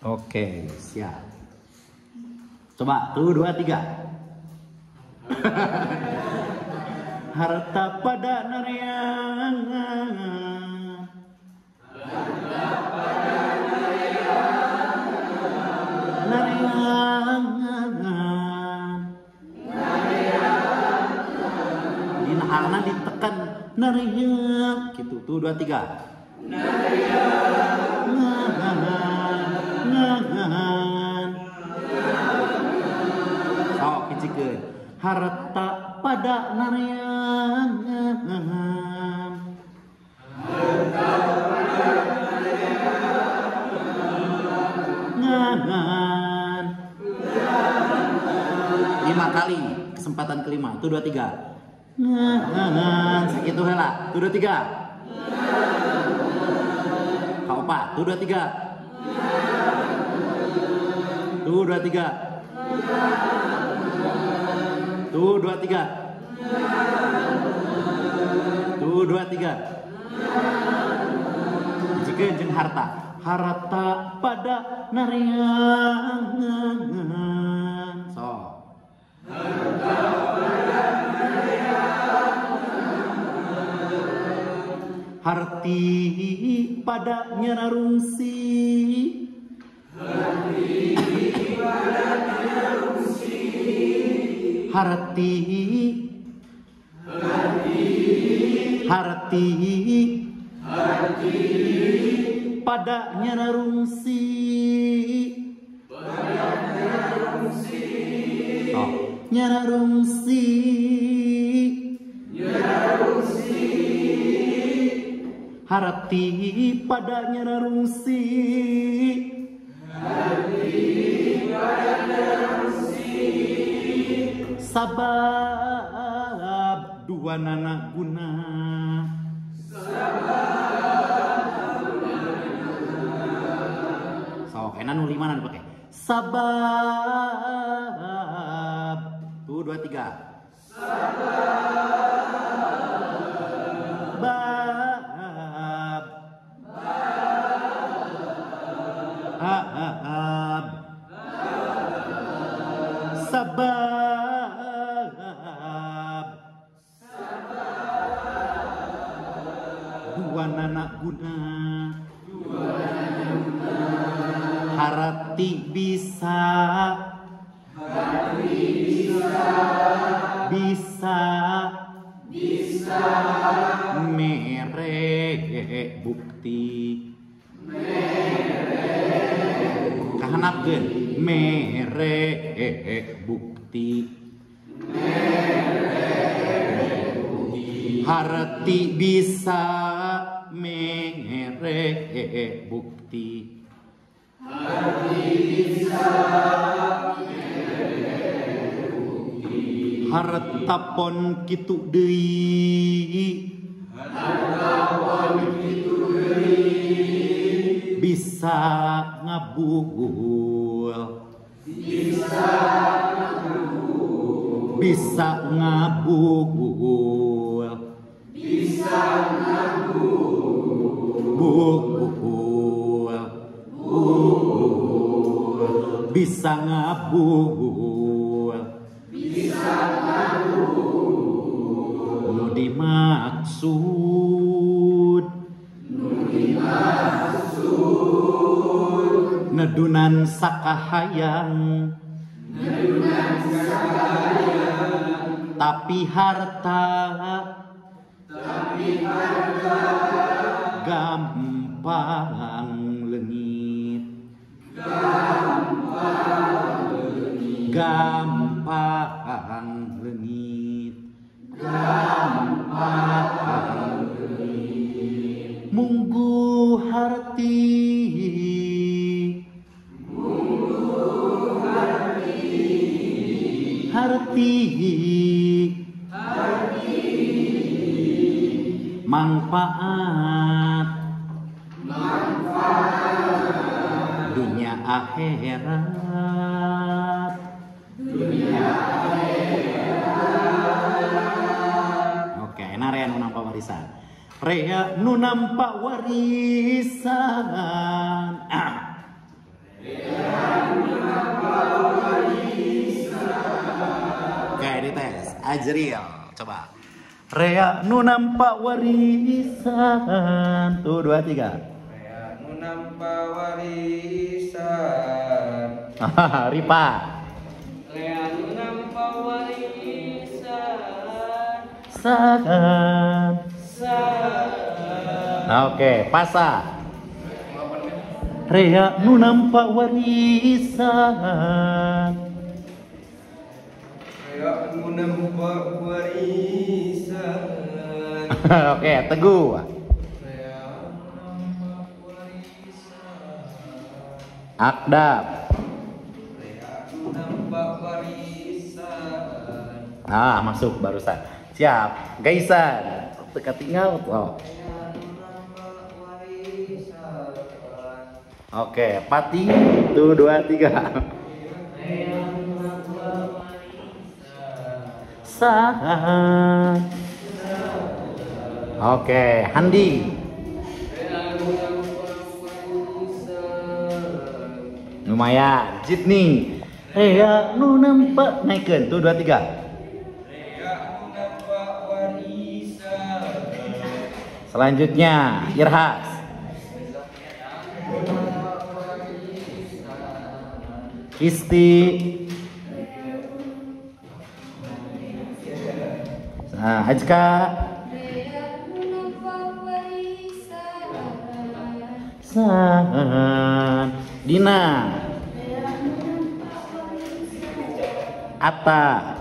Oke, siap. Coba, 1, 2, 3. Harta pada narayangan. Harta pada narayangan. Narayangan. Dina harna ditekan narayangan gitu. 1, 2, 3. Narayangan. Narayangan. Sok hijikeun. Harta pada narayangan. Harta pada narayangan. 5 kali, kesempatan kelima. 1, 2, 3. Ngan. Sakitu heula. 1, 2, 3. Kaopat. 1, 2, 3. 1, 2, 3. 1, 2, 3. 1, 2, 3. Jika jeung harta. Harta pada narayangan. So. Harta pada narayangan. Harti pada nyararungsi. Harti pada nyararungsi. Harti, harti, harti, harti pada nyararungsi. Pada nyararungsi. Oh, nyararungsi. Nyararungsi. Harti pada nyararungsi. Harti pada nyararungsi. Sabab dua nana guna. Sabab dua nana guna. Sok enak nu lima dipake. Sabab 1, 2, 3. Sabab. Bab. Bab. Sabab. Dua nana guna. Harti bisa. Harti bisa. Bisa. Bisa. Mere bukti. Mere. Kahanapkeun mere bukti. Harti bisa mere bukti. Harti bisa mere bukti. Harta pon kitu deui. Harta pon kitu deui. Bisa ngabul. Bisa ngabul. Bisa ngabul. Bisa ngabul. Bul. Bisa ngabul. Bisa ngabul. Nu dimaksud. Nu dimaksud. Nedunan sakahayang. Nedunan sakahayang. Tapi harta. Tapi harta. Gampang leungit. Gampang leungit. Gampang leungit. Gampang leungit. Munggu harti. Munggu harti. Harti. Harti. Manfaat. Manfaat. Dunia akhirat. Dunia akhirat. Oke, nah rea nu nampa warisan. Rea nu nampa warisan. Ajril. Coba. Rea nu nampak warisan. Tuh 2 3. Rea nu nampak warisan. Ripa. Rea nu nampak warisan. San. San. Oke, Pasa. Rea nu nampak warisan. Rea nu nampak warisan. Oke, Teguh. Rea nu nampak warisan. Akdab. Rea nu nampak warisan. Ah, masuk barusan. Siap, Gaisan. Teka tinggal. Oh. Oke, Pati. 1 2 3. San. Oke, Handi. Lumayan. Jitni. Rea nu nampak naikkeun. 1 2 3. Selanjutnya Irhas. Kisti. Nah, Ajka. San. Dina. Atta.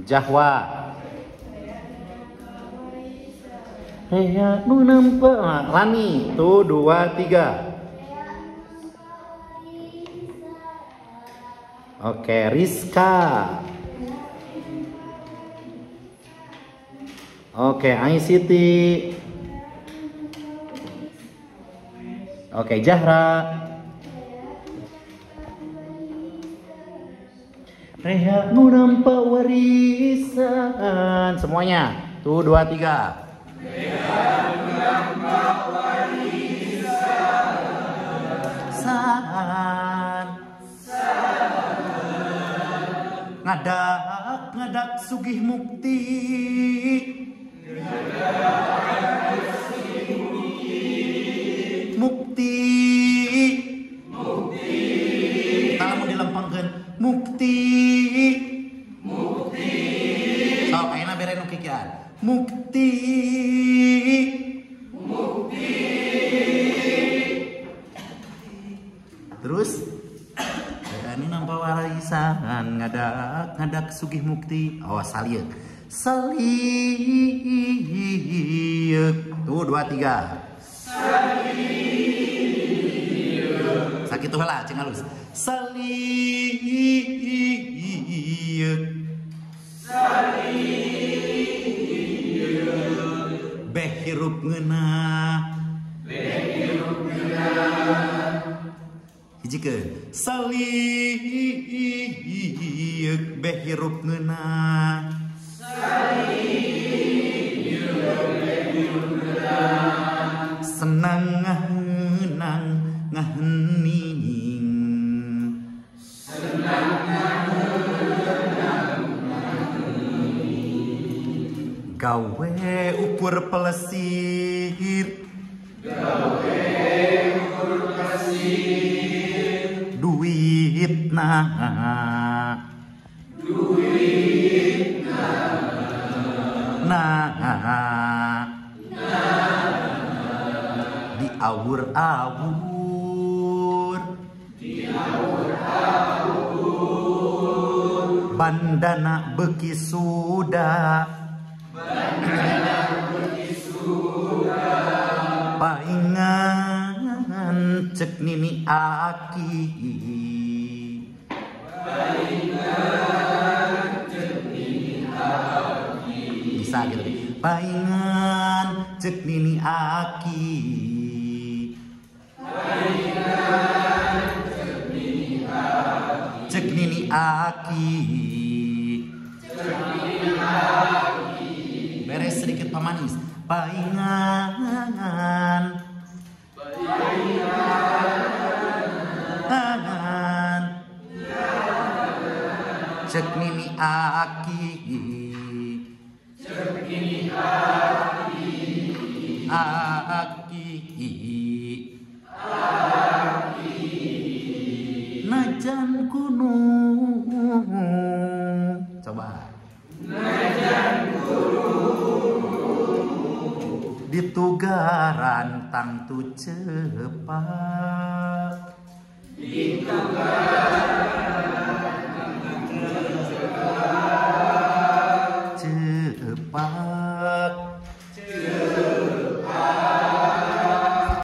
Jahwa. Rea nu nampak. Rani. 1 2 3. Oke, Rizka. Oke, Aisiti. Oke, Jahra. Rea nu nampak warisan. Semuanya. 1 2 3. Rea nu nampak warisan. San. Ngadak ngadak sugih mukti. Mukti. Mukti. Kita mau dilempangkeun mukti. Mukti. Sok ayeuna bere nu kikian. Mukti. Mukti. Terus anu nampak warisan ngadak ngadak sugih mukti. Oh, salieuk. Salieuk. 1 2 3. Salieuk. Sakitu heula cing halus. Salieuk. Salieuk. Beh hirup ngeunah. Beh hirup ngeunah. Hijikeun. Salieuk beh hirup ngeunah. Salieuk beh hirup ngeunah. Senang ngaheunang ngahening. Senang ngaheunang ngahening. Gawe ukur pelesir. Gawe ukur pelesir. Duit nah, duit nah, nah, diawur-awur, diawur-awur, bandana beki sudah, bandana beki sudah, paingan cek nini aki. Bisa gitu deh. Paingan cek nini aki. Paingan cek nini aki. Cek nini aki. Cek nini aki. Beres sedikit pemanis. Paingan. Paingan. aki, cekini aki, aki, aki, najan gunung, coba, najan gunung, ditugaran tangtu cepak.